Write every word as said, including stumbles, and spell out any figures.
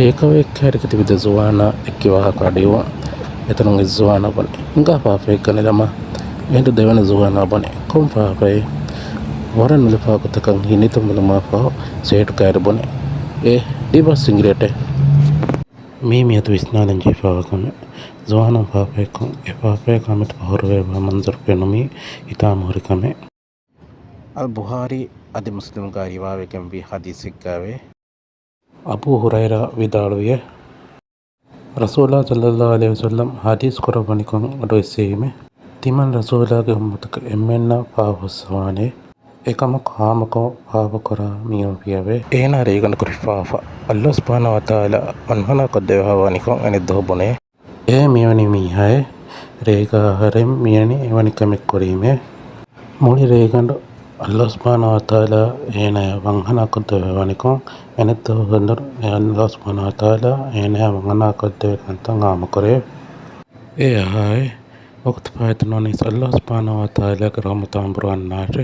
ޓޭކްއަވޭއެއް ކައިރިގަ ތިބި ދެ ޒުވާނާ އެއްކި ވާހަކަ އަޑުއިވުން. އެތަނުން އެއް ޒުވާނާ ބުނި، ހިނގާ ފާފައެއް ގަނެލަމާ. އެހިނދު ދެވަނަ ޒުވާނާ ބުނި، ކޮން ފާފައެއް؟ ވަރަށް ނުލަފާ ގޮތަކަށް ހިނިތުންވުމާ ފަހު ސޭޓު ކައިރި ބުނި، އޭ، ޑިބާ ސިނގިރޭޓެއް. މީ މިއަދު ވިސްނާލަން ޖެހިފާވާ ކަމެއް. ޒުވާނުން ފާފައެއްކޮށް، އެ ފާފައަކާ މެދު ފަހުރުވެވާ މަންޒަރު ފެނުމީ ހިތާމަހުރި ކަމެއް. އަލް ބުހާރީ އަދި މުސްލިމްގާ ރިވާވެގެންވީ ހަދީސެއްގައެވެ. އަބޫ ހުރައިރާ ވިދާޅުވިއެވެ. ރަސޫލާ ޞައްލައްލާހު ޢަލައިހި ވަސައްލަމް ޙަދީޘް ކުރައްވަނިކޮށް އަޑުއެއްސެވީމެ، ތިމަން ރަސޫލާގެ އުއްމަތަކަށް އެންމެންނަށް ފާފަ ހުއްސަވާނެ. އެކަމަކު ހާމަކޮށް ފާފަ ކުރާ މީހުން ވިއެވެ. އޭނާ ރޭގަނޑު ކުރި ފާފަ އައްލާހު ސުބްޙާނަހު ވަތަޢާލާ ވަންހަނާ ކޮށްދެއްވާ ވަނިކޮށް އަނެއް ދުވަހު ބުނެ، އޭ މިވެނި މީހާއޭ، ރޭގަ އަހަރެން މިވެނި އެވަނި ކަމެއް ކުރީމޭ. މުޅި ރޭގަނޑު އައްލާހު ސުބްޙާނަހު ވަތަޢާލާ އޭނާޔާ ވަންހަނާ ކޮށްދެއްވާ ވަނިކޮށް، އަނެއް ދުވަހު އެނދުރު އެ އައްލާހު ސުބްޙާނަހު ވަތަޢާލާ އޭނާޔާ ވަންހަނާ ކޮށްދެވޭ ކަންތައް ހާމަކުރޭ. އޭ އަހާއޭ، ވަގުތު ފާއިތުނުވަނީސް އައްލާހު ސުބްޙާނަހު ވަތަޢާލާގެ ރަޙުމަތާ އަނބުރާން ނާށޭ.